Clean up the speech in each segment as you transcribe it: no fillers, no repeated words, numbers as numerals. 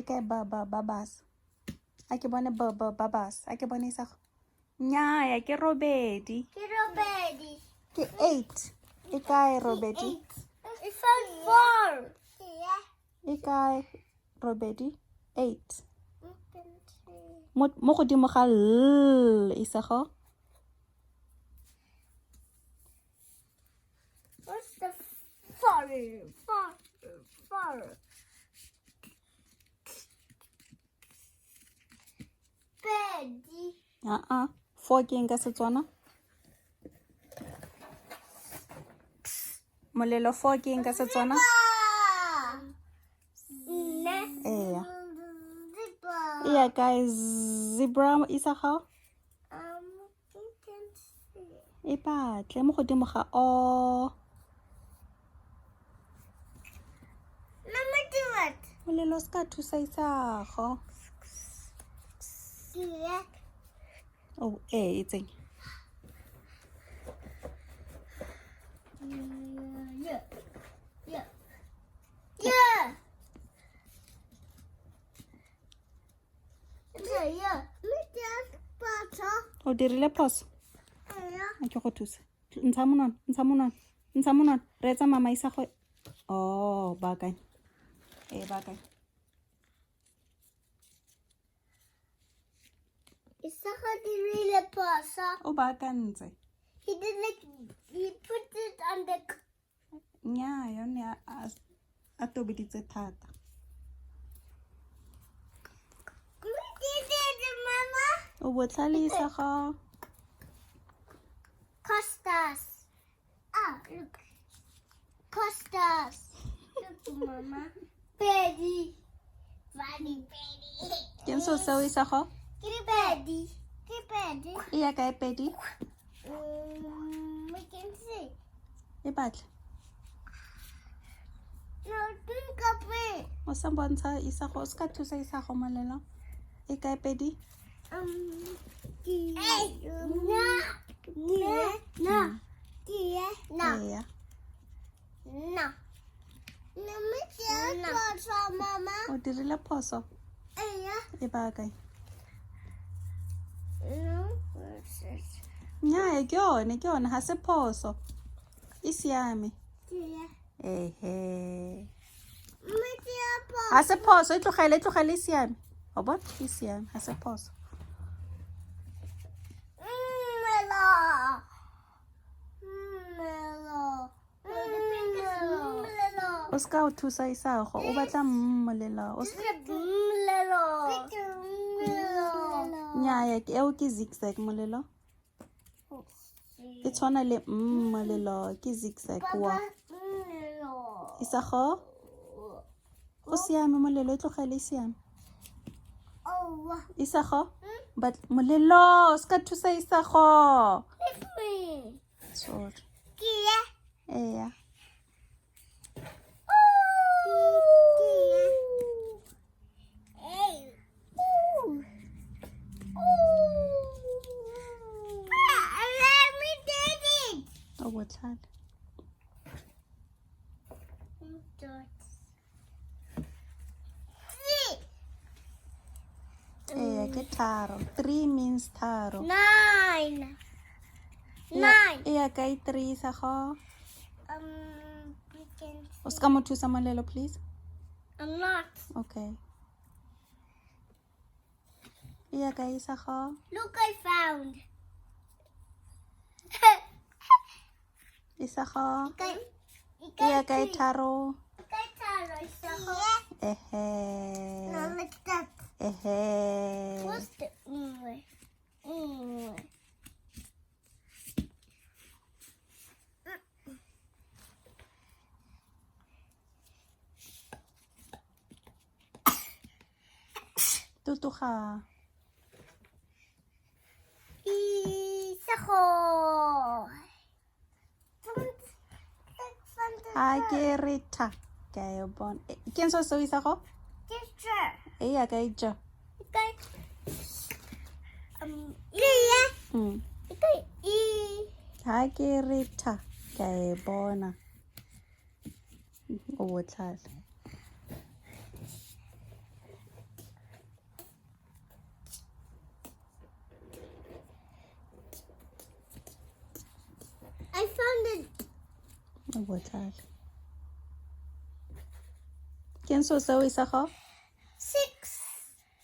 E kae b b babas? A ke bone b b babas. A ke bone isago. Nnyaya ke robedi. Ke robedi. Ke 8. E kae robedi? I found 4. E kae robedi? 8. Mo godimo ga L isago. What's the 4? 4 4. Pedi. Aa, 4 ke eng ka Setswana? Molelo 4 ke eng ka Setswana? Nne. Eya. Zebra. E ya kae zebra isago? You can see. E batle mo godimo ga o. Mama, do it. Molelo o se ka thusa isago. Yeah. Oh, ee, e tsenye. Yeah. Yeah. Yeah. Yeah. Yeah. O dirile phoso? Yeah. A ke go thuse. Ntsha monwana, ntsha monwana, ntsha monwana. Reetsa mama isago. Oh, baakanya. Ee, baakanya. Isago dirile phoso. O baakantse. He did like he put it on the Nnyaa, yone a tobeditse thata. We did it, Mama. O botlhale isago. Costas. Ah, look. Costas. Look, Mama. Pedi. Funny Pedi. Ke eng seo seo isago? Ke pedi. Ke pedi. E ya kae pedi? We can see. E batle. No, think of it. O sa bontsha isago, o se ka thusa isago molelo. E kae pedi? Hey, no. No. No. No. Eya. No. No, Mama. O dirile phoso? Eya. E baakanya. No. Nnyaa, ke yone, ke yone, ga se phoso. E siame. Yeah. Ehe. Ga se phoso, e tlogele, e tlogele e siame. O bona? E siame, ga se phoso. Melo. Melo. Melo. O se ka o thusa isago, o batla mmolelo. O se Melo. Melo. Nnyaa, ke eo ke zigzag molelo. E tshwana le mmolelo, ke zigzag wa. Melo. Isago, go siame molelo, e tlogele e siame. Oh, Isago, but molelo, o se ka thusa isago. with me. Sorry. Kia. Eya. Kia. Hey. Ooh. Ooh. Let me do it. O botlhale. Three. Eya, ke tharo. 3 means tharo. 9. 9. E ya kae 3 isago? We can. O se ka mo thusa molelo, please. I'm not. Okay. E ya kae isago? Look, I found. Isago. Okay. E ya kae tharo? Yeah. Ehe. No, like that. Ehe. What's the mm? Mm. Tutuga. Isago. Ha ke re tha. Ke a e bona. Ke eng seo seo isago? Teacher. E ya kae ja? Okay. Yeah. Okay. E. Ha ke re tha. Ke a e bona. O botlhale. I found it. O botlhale. Ke eng seo seo, Isago? 6.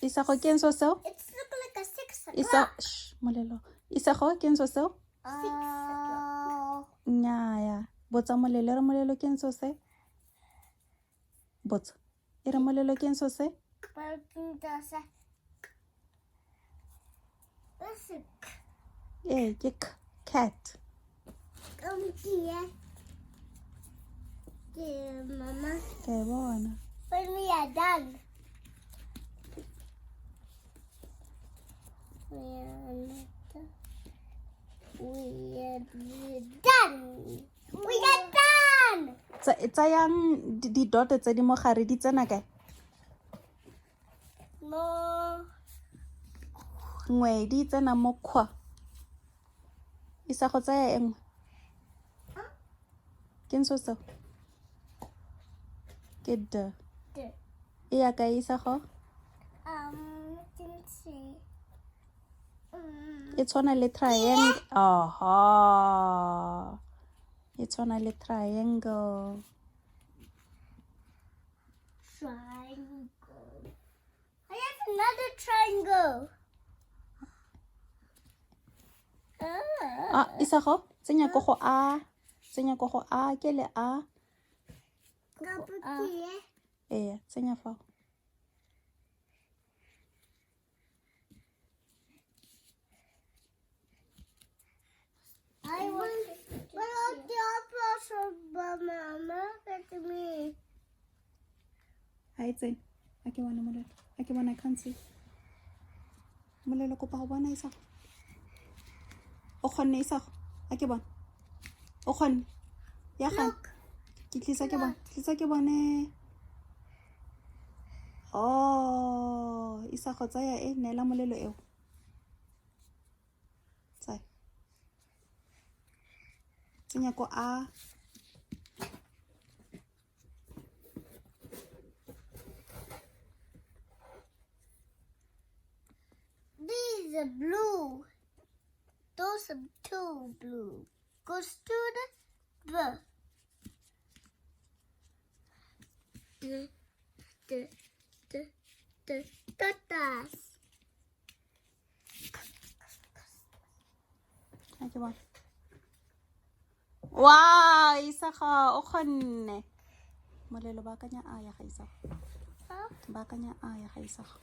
Isago, ke eng seo seo? It's look like a 6 Isa o'clock. Shh, molelo. Isago, ke eng seo seo? 6 o'clock. Nnyaya. Botsa molelo, e re molelo ke eng seo se? Botsa. E re molelo ke eng seo se? Ee, ke k cat. Mama. Ke a e bona. When we are done. We are not done. We are done. We are done. Tsayang di-dot tse di mo gare di tsena kae? Mo. Nngwe di tsena mo kgwa. Isa go tsaya e nngwe. Ke eng seo seo? Ke D. D. E ya kae, Isago? Didn't see. E tshwana le triangle. Aha. E tshwana le triangle. Triangle. I have another triangle. Ah. Ah, Isago, tsenya ko go A. Tsenya ko go A, ke le A. Ee, tsenya fao. I want but the other mama at me. Ha e tsene. A ke bone molelo. A ke bone, I can't see. Molelo, kopa go bona, Isago. O kgonne, Isago. A ke bone. O kgonne. Ya gane. Look. Ke tlisa ke bone. Tlisa ke bone. Oh, Isago tsaya e neela molelo eo. Tsaya. Tsenya ko A. These are blue. Those are two blue. Goes to the B. D D D D dotas. A ke bone. Wow, Isago o kgonne. Molelo, baakanya A ya ga Isago. Huh? Baakanya A ya ga Isago.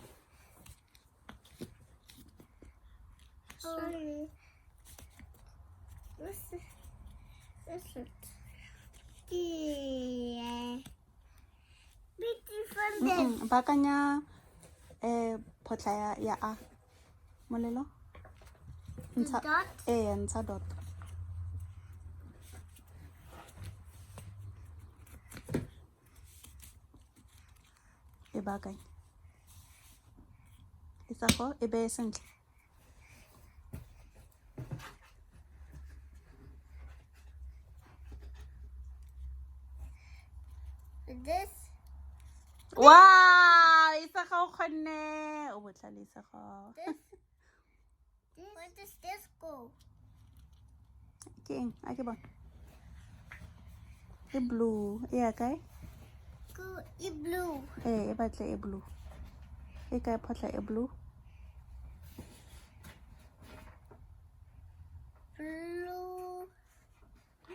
Sorry. This is this is yeah. Beautiful. Baakanya photlha ya A. Molelo. Ntsha Dot. Ee, ntsha dot. E baakanye. Isago, e beye sentle. This. Wow, Isago o kgonne. O botlhale, Isago. This. This. Where does this go? Ke eng? A ke bone. E blue. E ya kae? Go e blue. Ee, e batle e blue. E kae photlha e blue? Blue.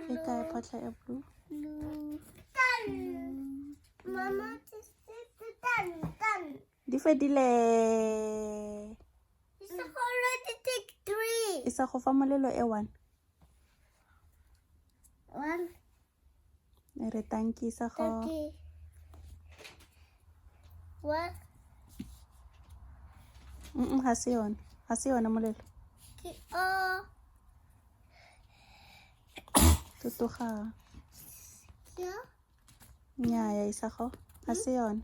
E kae photlha e blue? Blue. Done. Mama just did the done. Done. Di fedile. It's already take 3. Isago fa molelo e 1. 1. E re tanki, Isago. Okay. What? Ga se yone. Ga se yone, molelo. Ke O. Totoga. Yeah. Nnyaya, Isago. Ga se yone.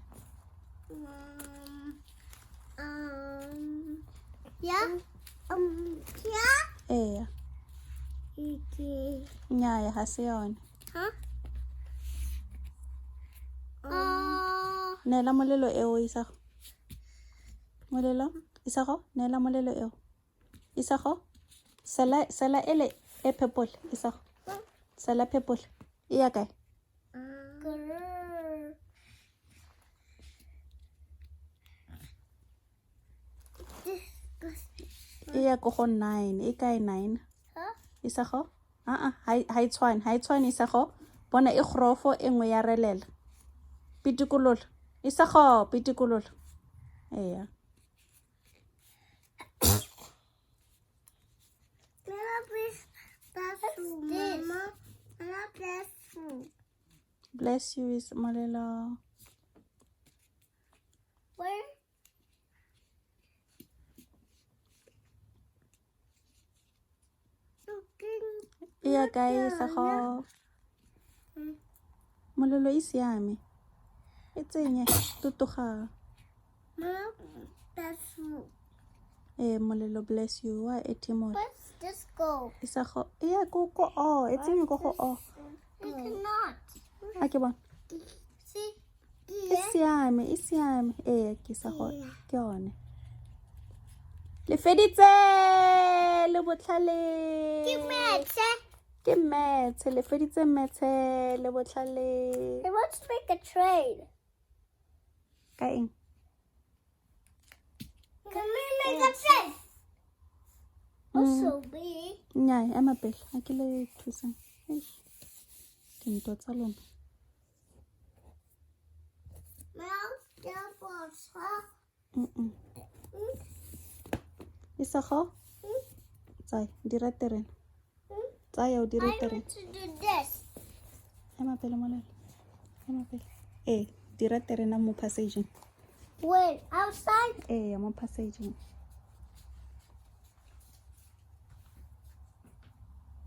Yeah. Yeah. Ee. Okay. Nnyaya, ga se yone. Huh? Neela molelo eo, Isago. Molelo, Isago, neela molelo eo. Isago, sela sela ele e purple, Isago. Sala purple. E ya kae? Grrr. This goes. E ya ko go 9. E kae 9? Huh? Isago? Aa, ha e tshwane, ha e tshwane Isago. Bona e grofo e nngwe ya relela. Pitikolola. Isago, pitikolola. Eya. Mama, please bless you, Mama. Mama, bless you. Bless you is Molelo. Where? Looking. E ya kae Isago? Molelo e siame. E tsenye totoga. Mama, bless you. Eh, Molelo bless you. Wa etimola. Where's this go? Isago e ya ko ko o, e tsenye ko go o. We cannot. A ke bona. See? E siame, e siame. Ee, ke sa go ke yone. Le feditse le botlhale. Ke maths. Ke maths, le feditse maths le botlhale. I want to make a trade. Ka eng? Can we make a trade? Also, me. Nnyaa, ema pele, a ke le thusang. Eish. Dintwa tsa lona. Mm-mm. Isago, tsaya, dira terena. Tsaya o dire I terena. want to do this. Ema pele Molelo. Ema pele. Ee, dira terena mo passageng. Wait, outside? Ee, mo passageng.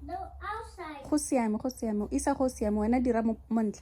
No, outside. Go siame, go siame. Isa go siame, wena dira mo ntle.